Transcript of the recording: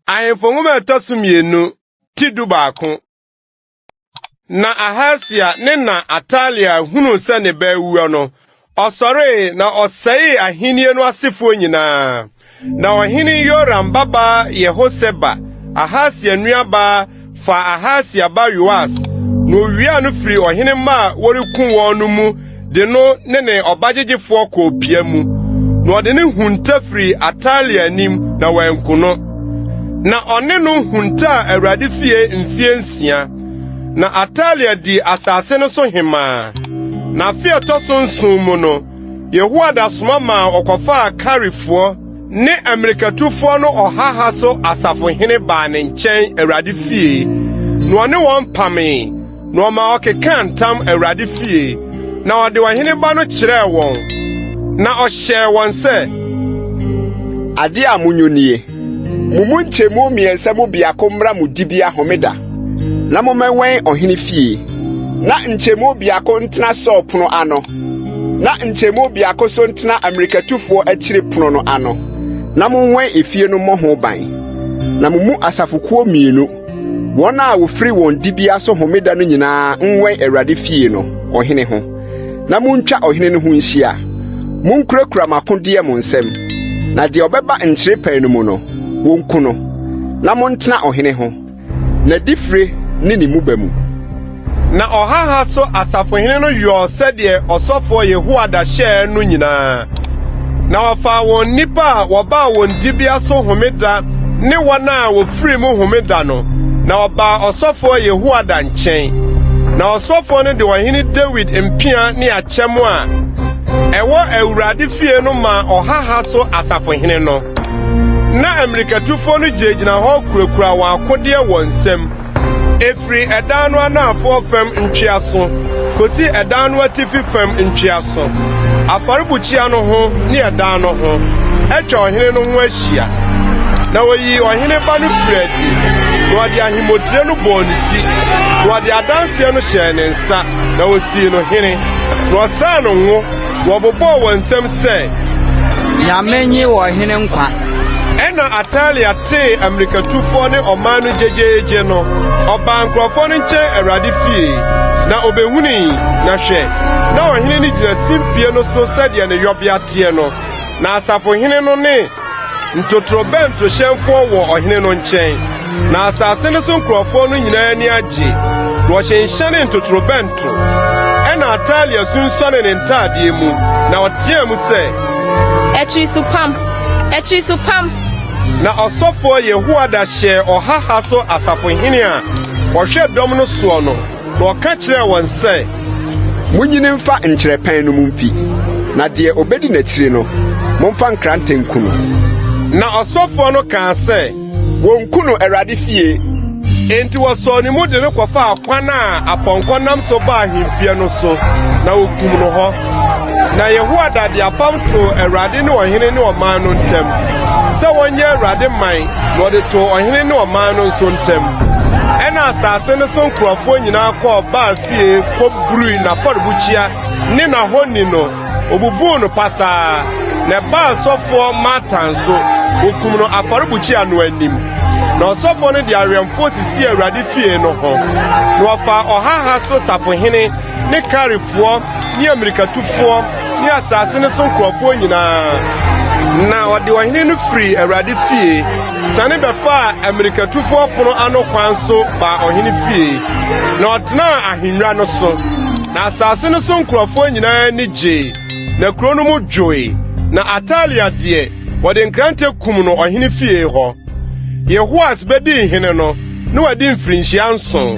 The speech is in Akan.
Ahemfo Nwoma a ɛtɔ so mmienu, ti dubaako. Na Ahasia ne na Atalia hunuu sɛ ne ba awuo no, ɔsɔree na ɔsɛee ahenni no asefoɔ nyinaa. Na ɔhene Yoram babaa Yehoseba, Ahasia nuabaa, faa Ahasia ba Yoas, na owiaa no firii ɔhene mma a wɔreku wɔn no mu de no ne ne ɔbagyegyefoɔ kɔɔ pia mu, na ɔde no hunta firii Atalia anim na wanku no. Na ɔne no huntaa Awurade fie mfeɛ nsia. Na Atalia dii asase no so hemmaa. Na afe a ɛtɔ so nson mu no, Yehoiada soma maa wɔkɔfaa Karifoɔ ne ammirikatufoɔ no ɔha ha so asafohene baa ne nkyɛn Awurade fie, na ɔne wɔn pamee. Na ɔmaa ɔkekaa ntam Awurade fie, na ɔde ɔhene ba no kyerɛɛ wɔn, na ɔhyɛɛ wɔn sɛ, Ade a monyɔ nie, Mo mu nkyɛmu mmiɛnsa mu biako mmra mo dibea homeda, na mommɛwɛn ɔhene fie, na nkyɛmu biako ntena Saul pono ano, na nkyɛmu biako nso ntena ammirikatufoɔ akyiri pono no ano, na monwɛn efie no mmɔ ho ban. Na mo mu asafokuo mmienu, Wɔn a wɔfiri wɔn dibea so homeda no nyinaa nwɛn Awurade fie no ɔhene ho, na muntwa ɔhene no ho nhyia. Munkurakura mo akodeɛ mo nsam, na deɛ ɔbɛba nkyerɛpɛn no mu no, wonku no. Na montena ɔhene ho, n'adifire ne ne muba mu. Na ɔha ha so asafohene no yɔɔ sɛdeɛ ɔsɔfoɔ Yehoiada hyɛɛ no nyinaa, na wɔfaa wɔn nnipa a wɔbaa wɔn dibea so homeda ne wɔn a wɔfirii mu homeda no, na wɔbaa ɔsɔfoɔ Yehoiada nkyɛn. Na ɔsɔfoɔ no de ɔhene Dawid mpea ne akyɛm a ɛwɔ Awurade fie no maa ɔha ha so asafohene no. Na ammirikatufoɔ no gyinagyina hɔ kurakura wɔn akodeɛ wɔ nsam. Ɛfiri ɛdan no anaafoɔ fam ntweaso kɔsi ɛdan no atifi fam ntweaso, afɔrebukyia no ho ne ɛdan no ho, atwa ɔhene no ho ahyia. Na wɔyii ɔhene ba no firii adi, na wɔde ahemmotire no bɔɔ ne ti, na wɔde adanseɛ no hyɛɛ ne nsa, na wɔsii no hene. Na wɔsraa no ngo, na wɔbobɔɔ wɔn nsam sɛ. Nyame nye ɔhene nkwa. Ɛnna Atalia tee ammirikatufoɔ ne ɔman no gyegyeegye no, ɔbaa nkurɔfoɔ no nkyɛn Awurade fie, na obehunui, na hwɛ, na ɔhene no gyina simpie no so sɛdeɛ ne yɔbea teɛ no, na asafohene no ne ntotorobɛntohyɛnfoɔ wɔ ɔhene no nkyɛn. Na asase no so nkurɔfoɔ no nyinaa ani agye, na wɔhyenhyɛnee ntotorobɛnto. Ɛnna Atalia sunsuanee ne ntaadeɛ mu, na ɔteaa mu sɛ, Atirisopam! Atirisopam! Na ɔsɔfoɔ Yehoiada hyɛɛ ɔha ha so asafohene a wɔhwɛ dɔm no soɔ no, na ɔka kyerɛɛ wɔn sɛ. Monyi no mfa nkyerɛpɛn no mu mfi, na deɛ ɔbɛdi n'akyiri no, momfa nkrantɛ nku no. Na ɔsɔfoɔ no kaa sɛ. Wɔnku no Awurade fie. Enti wɔsɔɔ ne mu de no kɔfaa kwan a apɔnkɔ nam so ba ahemfie no so, na wokum no hɔ. Na Yehoiada de apam too Awurade ne ɔhene ne ɔman no ntam, sɛ wɔnyɛ Awurade man, na ɔde too ɔhene ne ɔman no nso ntam. Ɛnna asase no so nkurɔfoɔ nyinaa kɔɔ Baal fie kɔburii n'afɔrebukyia ne n'ahoni no. Obubuu no pasaa, na ɛbaa sɔfoɔ Matan so, wɔkum no afɔrebukyia no anim. Na ɔsɔfoɔ no de awɛmfoɔ sisii Awurade fie no ho, na wɔfaa ɔha ha so safohene ne Karifoɔ ne ammirikatufoɔ ne asase no so nkurɔfoɔ nyinaa. Na ɔde ɔhene no firii Awurade fie siane bɛfaa ammirikatufoɔ pono ano kwan so baa ɔhene fie, na ɔtenaa ahennwa no so. Na asase no so nkurɔfoɔ nyinaa ani gyee, na kuro no mu dwoe. Na Atalia deɛ, wɔde nkrantɛ kum no ɔhene fie hɔ. Yehoas bɛdii hene no, na wadi mfirinhyia nson.